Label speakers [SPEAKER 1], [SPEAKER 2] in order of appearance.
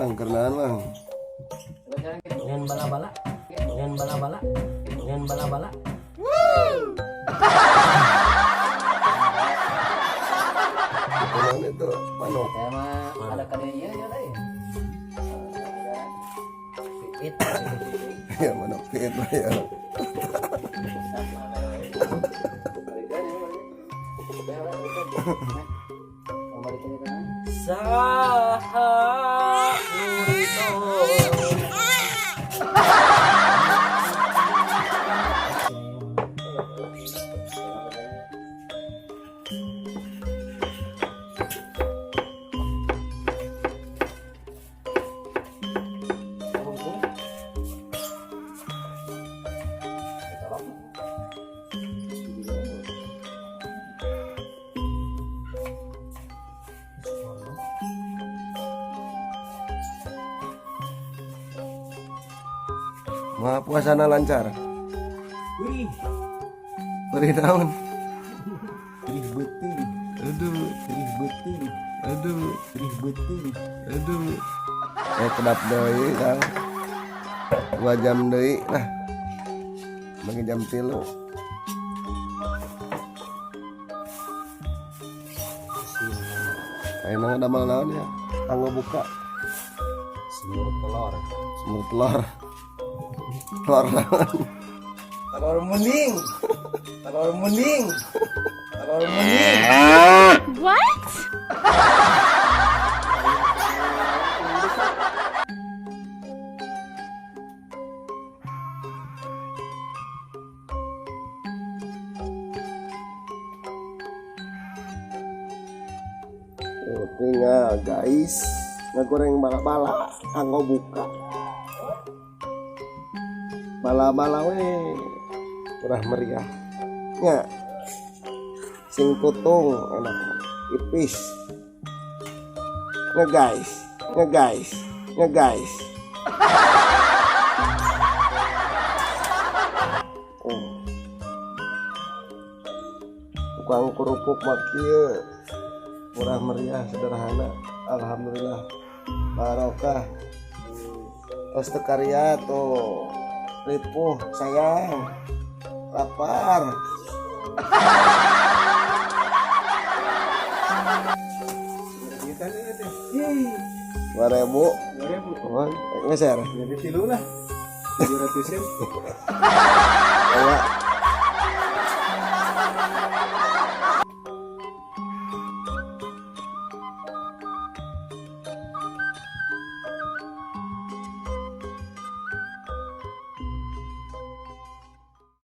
[SPEAKER 1] Bang, keur naon, Bang?
[SPEAKER 2] Ngan bala-bala, ngan bala-bala, ngan bala-bala.
[SPEAKER 1] Itu naon itu? Manuk.
[SPEAKER 3] Saya mah ada kade ieu ya lain.
[SPEAKER 2] It.
[SPEAKER 1] Ya, manuk piit lah ya.
[SPEAKER 2] Saha murito.
[SPEAKER 1] Mah puasana lancar.
[SPEAKER 2] Wih,
[SPEAKER 1] Beri naon?
[SPEAKER 2] ih beuteung,
[SPEAKER 1] Aduh,
[SPEAKER 2] ih beuteung,
[SPEAKER 1] aduh,
[SPEAKER 2] ih beuteung.
[SPEAKER 1] Aduh. Eh, kedap deui, Kang. 2 jam deui lah. Bagi jam 3. Ayeuna damel naon ya? Kanggo buka.
[SPEAKER 2] Semur telur.
[SPEAKER 1] Semur telur. Telur naon?
[SPEAKER 2] Telur muning. Telur muning. Telur muning.
[SPEAKER 4] What?
[SPEAKER 1] Tuh, tinggal guys, ngegoreng bala-bala kanggo buka. Bala-bala we murah meriah nya, sing tutung enak ipis nge guys, nge guys, nge guys. Oh. Tukang kerupuk mah kieu, murah meriah, sederhana, alhamdulillah barokah. Tos teu karya tuh, ripuh sayang, lapar. 2.000.
[SPEAKER 5] 2.000.
[SPEAKER 1] Oh, ngeser.
[SPEAKER 5] Jadi tilu lah. 700-an.
[SPEAKER 1] Enggak.